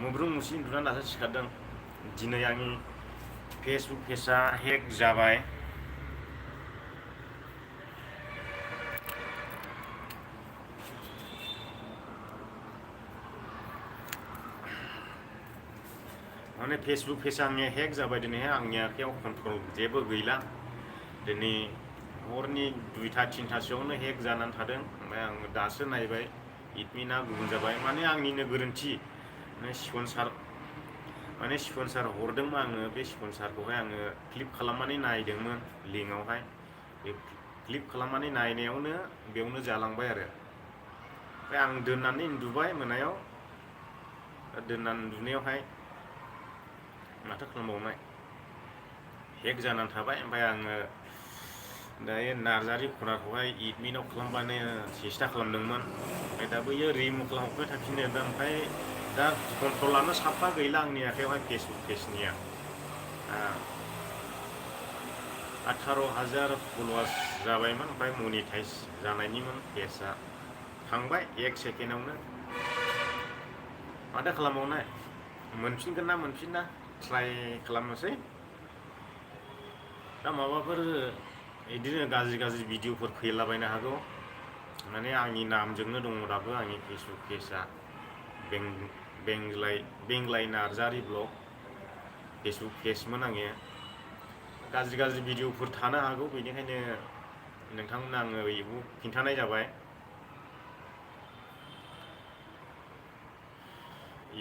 मोब्रुं मुसि उन्दुनानै दासो सिखारदों। दिनै आंनि फेसबुक पेजआ हेक जाबाय। माने फेसबुक पेजआ आंनिया हेक जाबाय दिनैहाय। आंनि आखायाव कन्ट्रल जेबो गैला। दिनै हरनि 2टा 3टासोआवनो हेक जानानै थादों। ओमफ्राय आं दासो नायबाय एडमिना गुबुन जाबाय। माने आंनिनो गोरोन्थि। माने स्पन्सार हरदोंमोन आङो, बे स्पन्सारखौहाय आङो क्लिक खालामनानै नायदोंमोन लिंकआवहाय। बे क्लिक खालामनानै नायनायावनो बेयावनो जालांबाय आरो। ओमफ्राय आं दोननानै उन्दुबाय मोनायाव। दोननानै उन्दुनायावहाय माथो खालामबावनो, हेक जानानै थाबाय। ओमफ्राय आङो दायो नार्जारि कर्नारखौहाय एडमिनाव खालामबानो सेस्था खालामदोंमोन। ओमफ्राय दा बैयो रिमुभ खालामहरबाय थाफिनो दा। ओमफ्राय दा कन्ट्रलानो साफा गैला आंनि आखायावहाय फेसबुक पेजनिया। 18,000 फलोवार्स जाबायमोन। ओमफ्राय मनिटाइज जानायनिमोन पेजआ। थांबाय 1 सेकेन्डआवनो। माथो खालामबावनो, मोनफिनगोन ना मोनफिना ट्राइ खालामनोसै। दा माबाफोर बिदिनो गाज्रि भिडिअफोर फैलाबायनो हागौ। माने आंनि नामजोंनो दङ दाबो आंनि फेसबुक पेजआ। बेंग्लाय नार्जारि ब्लग फेसबुक पेजमोन आंनिया। गाज्रि भिडिअफोर थानो हागौ, बेनिखायनो नोंथांमोननो आङो बेखौ खिन्थानाय जाबाय।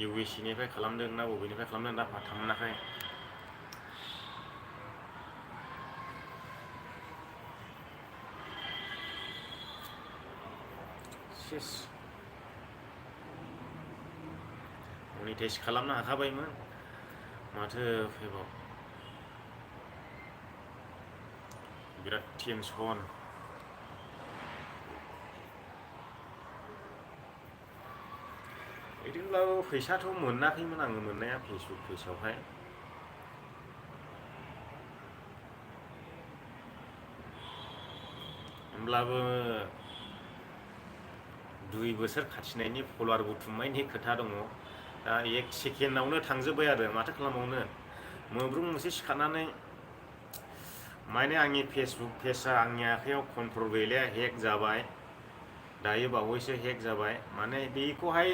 USA निफ्राय खालामदों ना बबेनिफ्राय खालामदों दा फात्ता मोनाखै। सेस मनिटाइज खालामनो हाखाबायमोन, माथो फैबाव। बिराद टेनसन। बिदिब्लाबो फैसाथ' मोनाखैमोन आङो मोननाया फेसबुक पेजआवहाय। होमब्लाबो 2 बोसोर खाथिनायनि फलोवार बुथुमनायनि खोथा दङ। दा 1 सेकेन्डआवनो थांजोब्बाय आरो माथो खालामबावनो। मोब्रुं मुसे सिखारनानै माने आंनि फेसबुक पेजआ आंनि आखायाव कन्ट्रल गैले, हेक जाबाय। दायो बावैसो हेक जाबाय। माने बेखौहाय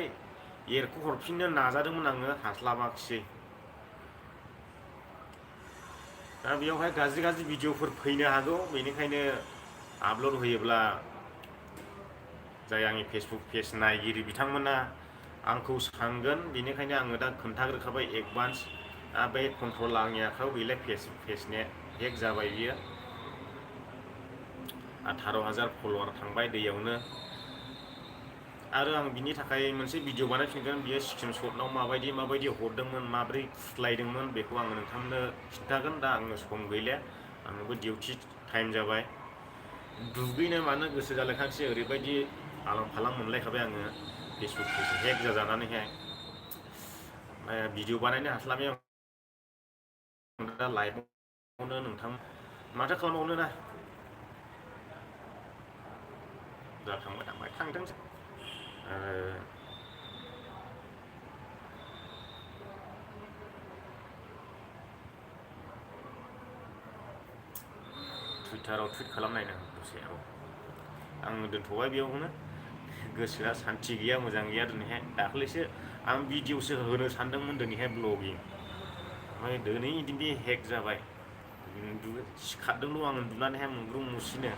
एरख'हरफिननो नाजादोंमोन आङो, हास्लाबाखिसै। दा बेयावहाय गाज्रि भिडिअफोर फैनो हागौ। बेनिखायनो आपल'ड होयोब्ला जाय आंनि फेसबुक पेज नायगिरि बिथांमोना आंखौ सानगोन। बेनिखायनो आङो दा खोन्थाग्रोखाबाय एडभान्स। बे कन्ट्रला आंनि आखायाव गैला, फेसबुक पेजनिया हेक जाबाय बियो। 18,000 फलोवार थांबाय दैयावनो। आरो आं बिनि थाखाय मोनसे भिडिअ बानायफिनगोन। बियो स्क्रिनशटआव माबायदि हरदोंमोन, माब्रै खुस्लायदोंमोन, बेखौ आङो नोंथांमोननो खिन्थागोन। दा आङो सम गैला, आंनोबो डिउटि टाइम जाबाय। दुगैनो मानो गोसो जालायखांसै, ओरैबायदि आलां फालां मोनलायखाबाय आङो फेसबुक पेज हेक जाजानानैहाय। भिडिअ बानायनो हास्लाबैयाव दा लाइभआवनो नोंथां माथो खालामबावनो ना। जाखांबाय थांथोंसै। टुइटाराव टुइट खालामनायनो दसे। आं दोनथ'बाय बेयावनो। गोसोआ सान्थि गैया, मोजां गैया दिनैहाय। दाख्लैसो आं भिडिअसो होनो सानदोंमोन दिनैहाय ब्लगिं। ओमफ्राय दिनै बिदिनो हेक जाबाय। सिखारदोंल' आं उन्दुनानैहाय मोब्रुं मुसिनो।